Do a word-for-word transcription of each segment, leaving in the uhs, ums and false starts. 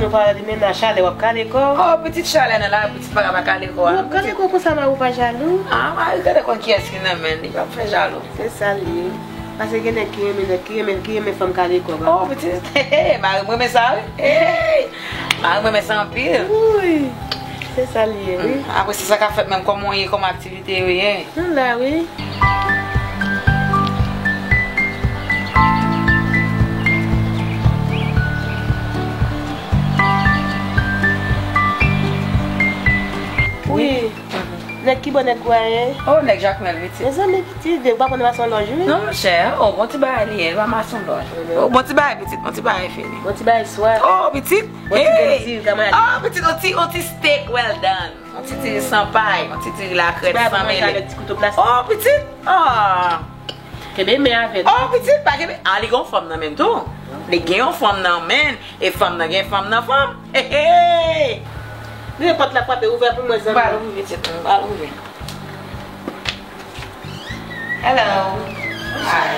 Pale de mennaj, chalè w ap kale kò. Oh, pitit, chalè nan lari, pitit pa ka pa kale kò a. W ap kale kò konsa, mari w pa jalou? Ah, mari gade konn kiyès ki nan men l, li p ap fè jalou. Se sa l ye. Paske gen nèg ki renmen nèg, ki renmen, ki renmen fanm kale kò, ba. Oh, pitit, mari m renmen sa, wi. Hey! Mari m renmen sa anpil. Wi. Se sa l ye, wi. Hmm, apre se sa k ap fèt menm, kòman w ye, kòman aktivite yo ye? Nou la, wi. Wi. Nèg ki bò nèg gwayen? Oh, nèg Jakmèl, pitit. Mezanmi, pitit, ou pa konn mason lòj, wi. Non, monchè, oh, bon ti bagay li ye, li pa mason lòj. Oh, bon ti bagay, pitit, bon ti bagay fini. Bon ti bagay swa. Oh, pitit. Bon ti, hey! Bon ti kamarad. Oh, pitit, on ti, on ti steak well done. On ti, ti ri san pay, on ti, ti ri lakrèt, san mele. Ti bagay pou manje avèk ti kouto plastik. Oh, pitit. Oh. Kenbe men avè l. Oh, pitit, pa kenbe. Ah, li gen yon fanm nan men l tou. Li gen yon fanm nan men l. E fanm nan gen fanm nan fanm. Hey, hey! Nenpòt la frape, ouvè pou mwen, zanmi. M pral ouvri, pitit, m pral ouvri. Hello. Hi.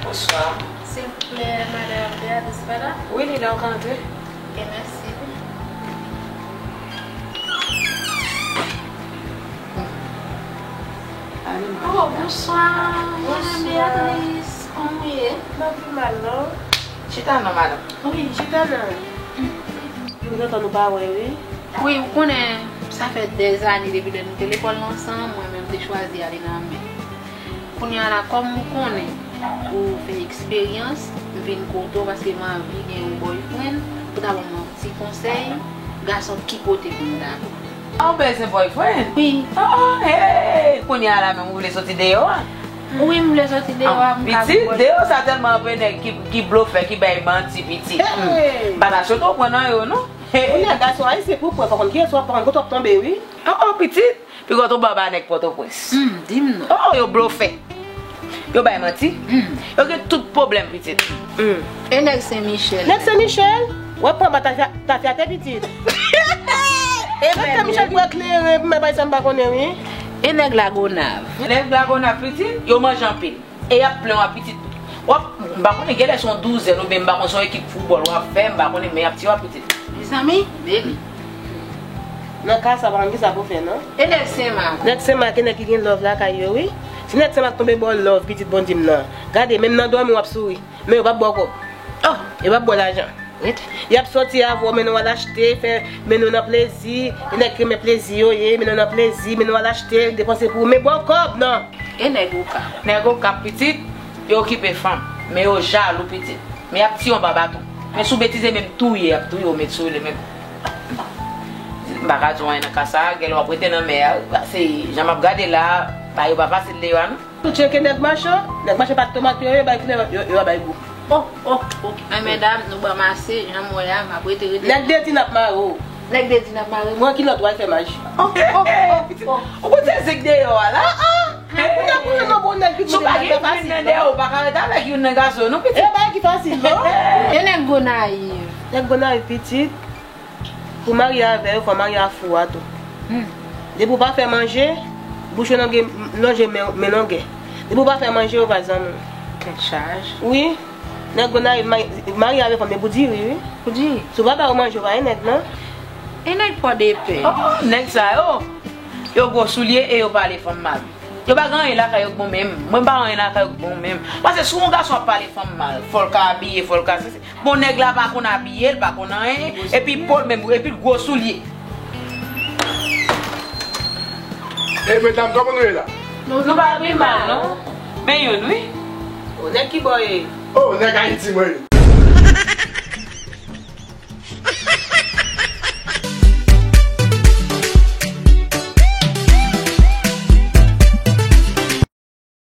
Bonswa. Silvouplè, madanm Beatrice pa la? Wi, li la, ou ka antre. Ok, mèsi. Oh, bonswa, madanm Beatrice. Kòman w ye? M pa pi mal, non. Chita non, madanm. Wi, chita non. Depi lontan nou pa wè, wi. Wi, ou konnen, sa fè dèzane depi lè nou te lekòl ansanm, mwen menm te chwazi ale nan men. Kounye a la, kòm ou konnen, ou fè eksperyans, m vin kote w paske m anvi gen yon boyfriend, pou ta ban m yon ti konsèy, gason ki kote pou m ta pran. Ah, ou bezwen boyfriend? Wi. Ah, hey! Kounye a la menm ou vle soti deyò a? Wi, m vle soti deyò a, m ka... Pitit, deyò sa tèlman anpe nèg ki, ki blofè, ki bay manti, pitit. Hey! M pa ta swete w pran nan yo, non. Hey! Kounye a gason ayisyen pou pran, pa konn kiyès w ap pran, kote w ap tonbe, wi. Oh, oh, pitit. Piga w tonbe anba nèg Pòtoprens. Hmm, di m non. Oh, yo blofè. Yo bay manti. Hmm. Yo gen tout pwoblèm, pitit. Hmm. E nèg Sen Michèl? Nèg Sen Michèl? W ap pran ba tafya-, tafyatè, pitit. E nèg Sen Michèl pou eklere, pou mwen bay sa m pa konnen, wi. E nèg Lagonav? Nèg Lagonav, pitit, yo manje anpil. E y ap plen w a pitit. W ap, m pa konnen, genlè se yon douzèn oubyen m pa konnen se yon ekip foutbòl w ap fè, m pa konnen, men y ap tiye w a pitit. Mezanmi, beni. Nan ka sa, pa konn kisa pou fè, non. E nèg Senmak? Nèg Senmak, e nèg ki gen love lakay yo, wi. Si nèg Senmak tonbe ba w love, pitit, bon, di m non. Gade, menm nan dòmi w ap souri. Men yo p ap ba w kòb. Oh! Yo p ap ba w lajan. Rete. Y ap sòti avè w, mennen w al achte, fè, mennen w nan plezi. E nèg ki renmen plezi yo ye, mennen w nan plezi, mennen w al achte, depanse pou ou, men ba w kòb, non. E nèg Okap? Nèg Okap, pitit, yo okipe fanm, men yo jalou, pitit. Men y ap tiye w anba baton. Men si w betize, menm touye, y ap touye w, met sou li menm. M pa ka di w anyen nan ka sa a, genlè w ap rete nan mè a, wi, pase jan m ap gade la, bagay yo pa fasil deyò a, non. Ou tcheke nèg machan, nèg machan pa t tomate yo ye, bay kilè yo, yo, yo bay gou. Oh, oh, oh. Ay, medam, nou ban m ase, jan m wè a, m ap rete, rete. Nèg Dedi n ap mare w. Nèg Dedi n ap mare m. Mwen kilòt w al fè maji. Oh, oh, oh, oh. Ou konn se zenk deyò a la, ah! Kounye a pou jwenn yon bon nèg, pitit, bagay ki fasil, non. Si w pa gen youn nan deyò, ou pa ka ret avèk youn nan gason, non, pitit. E bagay ki fasil, non. E nèg Gonayiv? Nèg Gonayiv, pitit. Pou w marye avè yo, fò w marye ak fou a tou. Hmm. Depi w pa fè manje, bouch yo longe, lonje men, men longè. Depi w pa fè manje, yo pa zanmi w. Tèt chaje. Wi. Nèg Gonayiv ma-, marye avè fanm, men pou diri, wi. Pou diri. Si w pa ba yo manje, yo pa gen nèg, non. E nèg Pòdepè? Oh, nèg sa yo, yo gwo soulye e yo pale fanm mal. Yo pa gen anyen lakay yo k bon menm. Mwen m pa gen anyen lakay yo k bon menm. Paske si yon gason ap pale fanm mal, fò l ka abiye, fò l ka sesi. Bon, nèg la pa konn abiye, l pa konn anyen, epi po l menm, epi l gwo soulye. Ey, medam, kòman nou ye la? Nou pa pi mal, non. Men youn, wi. O, nèg ki bò ye? O, nèg Ayiti, mwen.